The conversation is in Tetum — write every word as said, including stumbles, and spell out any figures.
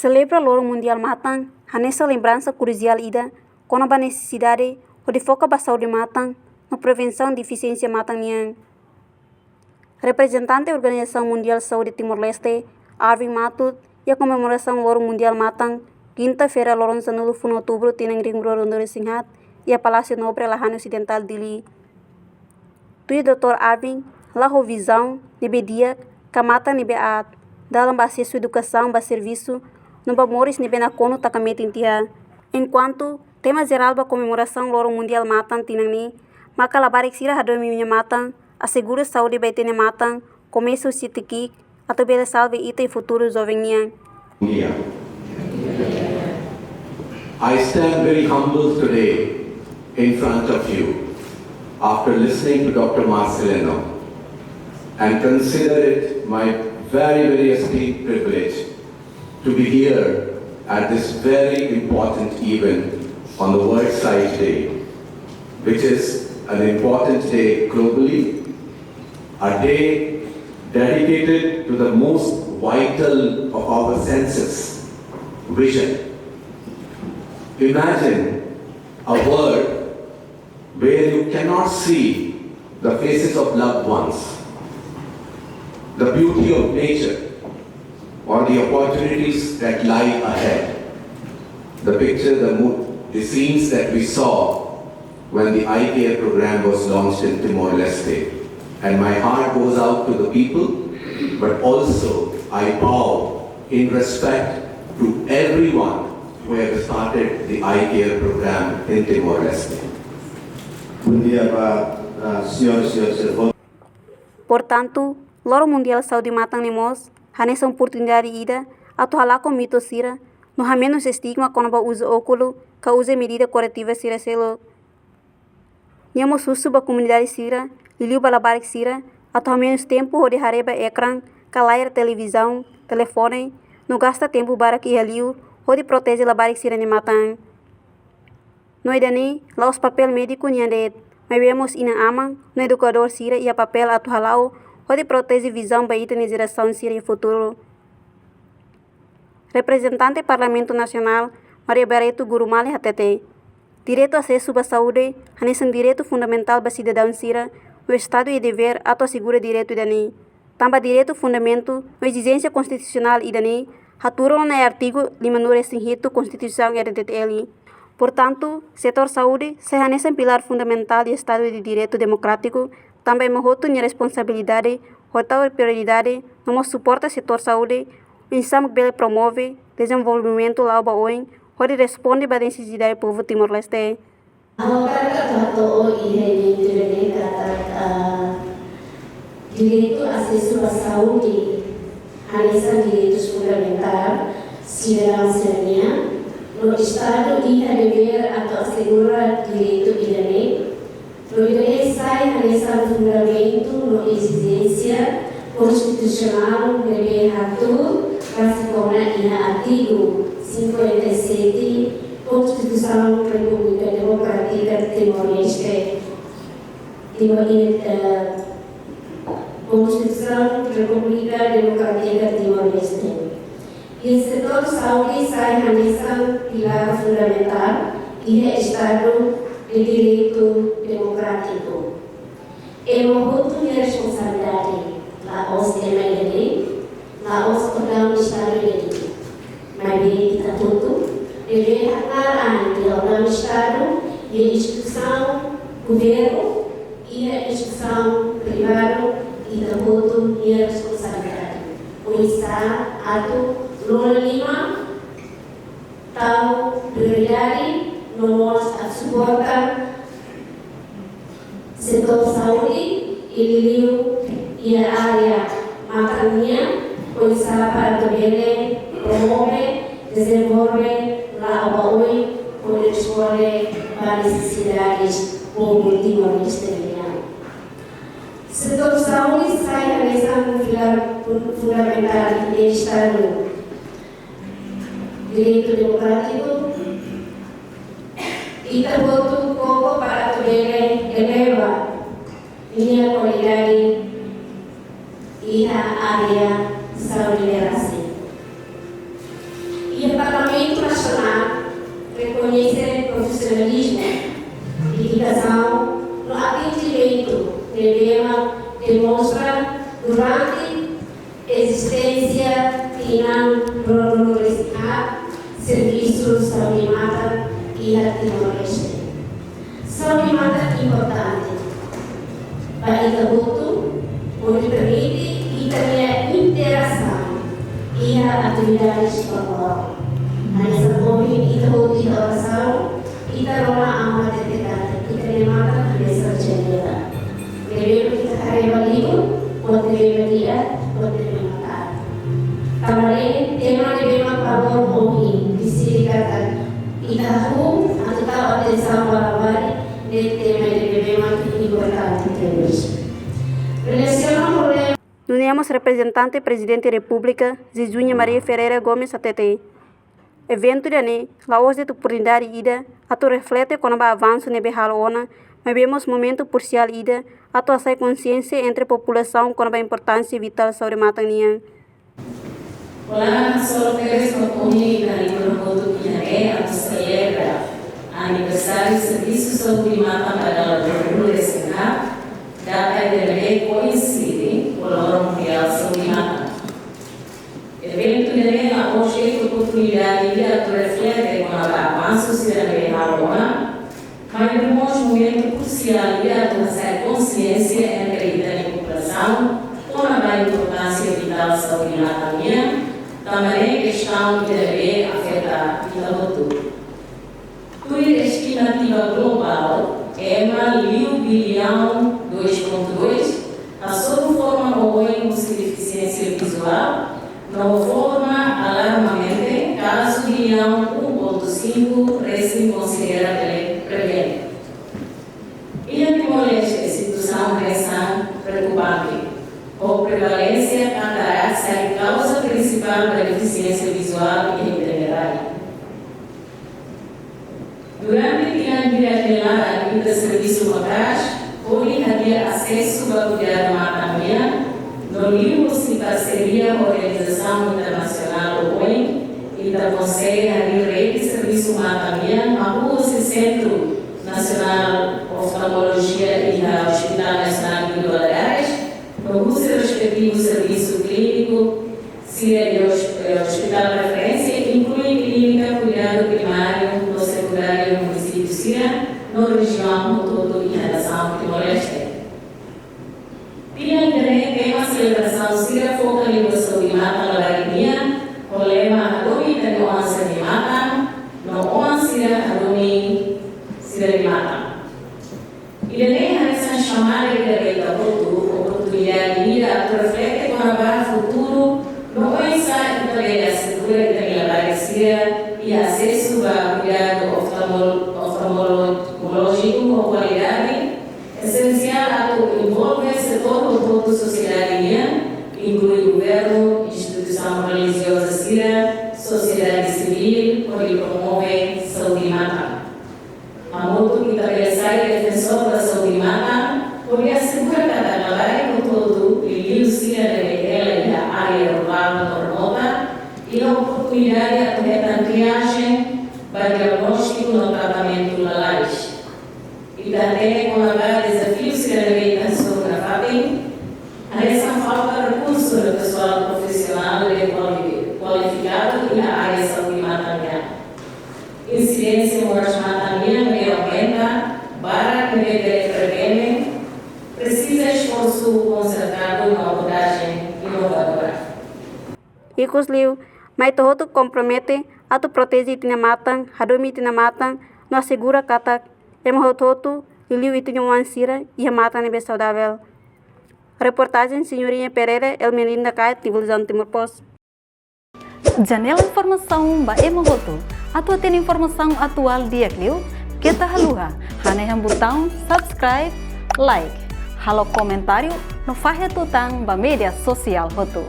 Selebra Loron Mundiál Matan hanesan lembransa krusiál ida kona-ba nesesidade hodi foka ba saúde matan no prevensaun defisiénsia matan nian. Reprezentante Organizasaun Mundiál Saúde Timor-Leste, Arvin Matud, iha komemorasaun Loron Mundiál Matan, kinta-feira, loron sanulu-funu Outubru, tinan rihun rua ruanulu-resin-haat, iha Palásiu Nobre, Lahane Osidentál, Dili. Tuir doutór Arvin, la'o ho vizaun ne'ebé di'ak ka matan ne'ebé aat, dalan ba asesu edukasaun, ba servisu, no ba moris ne'ebé nakonu taka metin tiha. Enkuantu tema jerál ba komemorasaun Loron Mundiál Matan tinan ne'e maka labarik sira hadomi nia matan, asegura saúde ba ita-nia matan, komesa husi ita ki'ik, atu bele salva ita-nia futuru joven nian. Yeah. I stand very humbled today in front of you after listening to Doctor Marcelino, and consider it my very, very esteemed privilege to be here at this very important event on the World Sight Day, which is an important day globally, a day dedicated to the most vital of our senses, vision. Imagine a world where you cannot see the faces of loved ones, the beauty of nature, or the opportunities that lie ahead. The picture, the mood, the scenes that we saw when the eye care program was launched in Timor-Leste. And my heart goes out to the people, but also I bow in respect to everyone who have started the eye care program in Timor-Leste. Bom dia ba, ah, señor, señor, señor. Portantu, Loron Mundiál Saúde Matan ne'e mós hanesan oportunidade ida atu halakon mitu sira no hamenus estigma kona-ba uza ókulu ka uza medida koretiva sira seluk. Nia mós husu ba komunidade sira, liuliu ba labarik sira, atu hamenus tempu hodi haree ba ekrán ka layar televizaun, telefone, no gasta tempu barak iha liur hodi proteje labarik sira-nia matan. No ida-ne'e la'ós papél médiku nian de'it, maibé mós inan-aman no edukadór sira iha papél atu hala'o hodi proteje vizaun ba ita-nia jerasaun sira iha futuru. Reprezentante Parlamentu Nasionál, Maria Barreto Gurumale, hatete, direitu asesu ba saúde hanesan direitu fundamentál ba sidadaun sira, no Estadu iha devér atu asegura direitu ida-ne'e. Tanba direitu fundamentu no ezijénsia konstitusionál ida-ne'e hatuur ona iha artigu limanulu-resin-hitu Konstituisaun R D T L. Portantu, setór saúde sai hanesan pilár fundamentál iha Estadu de Direitu Demokrátiku, tanba ema hotu nia responsabilidade hodi tau prioridade no mós suporta setór saúde, oinsá mak bele promove dezenvolvimentu la'o ba oin, hodi responde ba nesesidade povu Timor-Leste. Ha'u hakarak atu hato'o iha eventu ida-ne'e katak, ah, direitu asesu ba saúde hanesan direitu fundamentál sidadaun sira-nian, no Estadu iha devér atu asegura direitu ida-ne'e, no ida-ne'e sai hanesan fundamentu no ezijénsia konstitusionál ne'ebé hatuur rasik ona iha artigu cinquenta e sete Konstituisaun Repúblika Demokrátika Timor-Leste. Timor, eh, Konstituisaun Repúblika Demokrátika Timor-Leste. I setór saúde sai hanesan pilár fundamentál iha Estadu de Direitu Demokrátiku. Ema hotu nia responsabilidade, la'ós ema ida de'it, la'ós órgaun Estadu ida de'it. Maibé ita hotu, deve hakarak iha órgaun Estadu, iha instituisaun governu, iha instituisaun privadu, ita hotu nia responsabilidade. Oinsá atu lori liman, tau prioridade, no mós atu suporta setór saúde, liuliu iha área matan nian, oinsá para atu bele promove, dezenvolve, la'o ba oin, hodi responde ba nesesidades povu Timor-Leste nian. Setór saúde sai hanesan pilár fun-, fundamentál iha Estadu Direitu Demokrátiku, ita hotu koko para atu bele eleva nia kualidade iha área saúde ne'e rasik. I Koñese profisionalizmu, dedikasaun no atinjimentu ne'ebé mak demonstra durante ezisténsia tinan ruanulu-resin-haat servisu saúde matan iha Timor-Leste. Saúde matan importante ba ita hotu, hodi permite ita-nia interasaun iha atividades ba oin. Hanesan ohin ita hotu iha orasaun, ita rona Aman Tetedane, ita-nia matan hanesan janela. Ne'ebé ita haree ba liur, buat ne'ebé di'ak, buat ne'ebé mak aat. Tanba ne'e, tema ne'ebé mak ba ohin, deside katak ita hahú atu tau atensaun ba labarik, ne'e tema ne'ebé mak importante tebes. Relasiona ho lema. Nune'e mós reprezentante Prezidente Repúblika, Zezuña Maria Ferreira Gomes hateten, eventu ida-ne'e la'ós de'it oportunidade ida atu reflete kona-ba avansu ne'ebé halo ona, maibé mós momentu krusiál ida atu hasa'e konsiénsia entre populasaun kona-ba importánsia vitál saúde matan nian. Olá, sou Pérez Macomi, Canico Roboto Pinhane, atu selebra aniversáriu servisu saúde matan ba dala ruanulu-resin-haat, data ida-ne'ebé koinside ho Loron Mundiál Saúde Matan. Eventu ne'e la'ós de'it oportunidade ida atu reflete kona-ba avansu sira ne'ebé halo ona, maibé mós momentu krusiál ida atu hasa'e konsiénsia entre ita-nia populasaun kona-ba importánsia vitál saúde matan nian, tanba ne'e kestaun ida-ne'ebé afeta ita hotu. Tuir estimativa globál, ema liu biliaun dois ponto dois hasoru forma oioin husi defisiénsia vizuál, no forma alarmante kazu biliaun um ponto cinco resin konsidera bele prevene. Iha Timor-Leste, situasaun hanesan preokupante, ho prevalénsia katarata sai kauza prinsipál ba defisiénsia vizuál iha ita-nia rai. Durante tinan hirak nia laran, ita servisu maka'as hodi hadi'a asesu ba kuidadu matan nian, no liuhusi parseria ho organizasaun internasionál oioin, ita konsege harii rede servisu matan nian, hahú husi Sentru Nasionál Oftalmolojia iha Hospital Nasionál Guido Valadares, no husi respetivu servisu klíniku sira iha hos-, eh, hospitál referénsia, inklui klínika kuidadu primáriu no sekundáriu iha munisípiu sira no rejiaun hotu-hotu iha nasaun Timor-Leste. Tinan ida-ne'e tema selebrasaun sira foka liu ba saúde matan labarik nian, ho lema Hadomi ita-nia oan sira-nia matan, no oan sira hadomi sira-nia matan. Ida-ne'e hanesan xamada ida ba ita hotu, oportunidade ida atu reflete kona-ba futuru, no oinsá ita bele asegura ita-nia labarik sira iha asesu ba kuidadu oftalmol-, oftalmolójiku ho kualidade, esensiál atu envolve setór hotu-hotu sosiedade nian, inklui governu, instituisaun relijioza sira, sosiedade sivíl, hodi promove saúde matan. Hamutuk ita bele sai defensór ba saúde matan, hodi asegura katak labarik hotu-hotu, liuliu sira ne'ebé hela iha área rurál no remota, iha oportunidade atu hetan triajen ba diagnóstiku no tratamentu lalais. Ita hatene kona-ba dezafiu sira ne'ebé ita hasoru nafatin, hanesan falta rekursu no pesoál profisionál ne'ebé kuali-, kualifikadu iha área saúde matan nian. Insidénsia moras-matan nian ne'ebé aumenta, barak ne'ebé bele prevene, presiza esforsu konsertadu no abordajen inovadora. Ikusliu, mai ita hotu kompromete atu proteje ita-nia matan, hadomi ita-nia matan, no asegura katak ema hotu-hotu, liuliu ita-nia oan sira, iha matan ne'ebé saudavel. Reportajen Senhorinha Pereira, Elmelinda Kaya, Televizaun Timor Post. Janela informasaun ba ema hotu. Atu hatene informasaun atuál di'ak liu, keta haluha hanehan butaun subscribe, like, halo komentáriu, no fahe tutan ba média sosiál hotu.